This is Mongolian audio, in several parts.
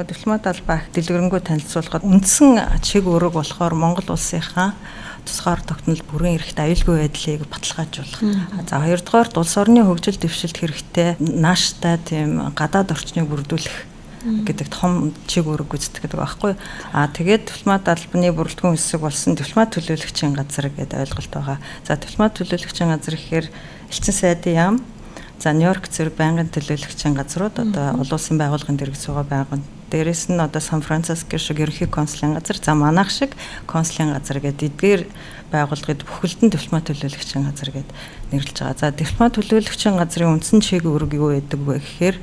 Дипломат албаа дэлгэрэнгүй танилцуулахад үндсэн чиг үүрэг болохоор Монгол улсынхаа тусгаар тогтнол бүрэн эрхт аюулгүй байдлыг баталгаажуулах. За, хоёрдугаар улс орны хөгжил дэвшилт хэрэгтэй нааштай тийм гадаад орчныг бүрдүүлэх гэдэг том чиг үүрэг гүйцэтгэдэг байхгүй. А тэгээд дипломат албаны бүрэлдэхүүн хэсэг болсон дипломат төлөөлөгчийн газар гэдэг ойлголт байгаа. За, дипломат төлөөлөгчийн газар гэхээр элчин сайдын яам, за, Нью-Йорк зэрэг байнгын төлөөлөгчийн газрууд, одоо олон улсын байгууллагын дэргэд суугаа байгуулна. Дээрээс нь одоо Сан Франциско шиг ерөнхий консулын газар, за, манайх шиг консулын газар гэдэг эдгээр байгууллагыг бүхэлдэн дипломат төлөөлөгчийн газар гэд нэрлэж байгаа. За, дипломат төлөөлөгчийн газрын үндсэн чиг үүрэг юу байдаг вэ гэхээр,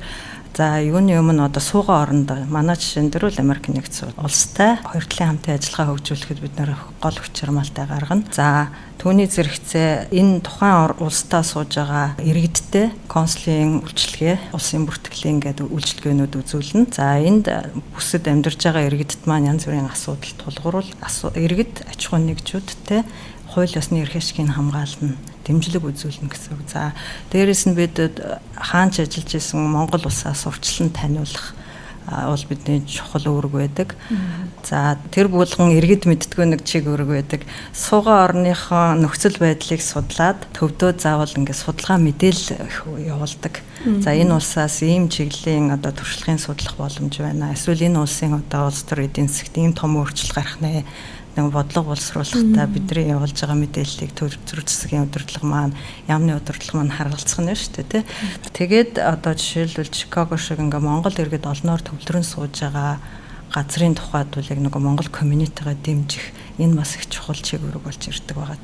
за, юуны өмнө одоо суугаа оронд манай жишээн дээр бол Америк нэгдсэн улстай хоёр талын хамтын ажиллагаа хөгжүүлэхэд бид нэр гол хүч чармаалтай гаргана. За, түүний зэрэгцээ энэ тухайн улстай сууж байгаа иргэдтэй консулын үйлчилгээ, улсын бүртгэлийн гэдэг үйлчилгээнүүд үзүүлнэ. За, энд бүсэд амьдарч байгаа иргэдэд маань янз бүрийн асуудал тулгуурвал иргэд аж ахуйн нэгжүүдтэй хууль ёсны эрх ашигыг хамгаална, дэмжлэг үзүүлнэ гэсэн үг. За, дээрээс нь бид хаанч ажиллаж исэн Монгол улсаас урьдчилан таниулах бол бидний чухал үүрэг байдаг. За, тэр булган иргэд мэддэггүй нэг чиг үүрэг байдаг. Суугаа орныхоо нөхцөл байдлыг судлаад төвдөө заавал ингээд судалгаа мэдээлэл явуулдаг. За, энэ улсаас ийм чиглэлийн одоо туршлагын судлах боломж байна. Эсвэл энэ улсын одоо улс төр эдийн засагт ийм том өөрчлөлт гарах нэ, нэг бодлого боловсруулахдаа бидний явуулж байгаа мэдээллийг төр засгийн удирдлага маань, яамны удирдлага маань харгалзах нь шүү дээ, тий. Тэгээд одоо жишээлбэл Чикаго шиг ингээ Монгол иргэд олноор төвлөрөн сууж байгаа газрын тухайд бол яг нөгөө Монгол community-гаа дэмжих энэ бас их чухал чиг үүрэг болж ирдэг байгаа.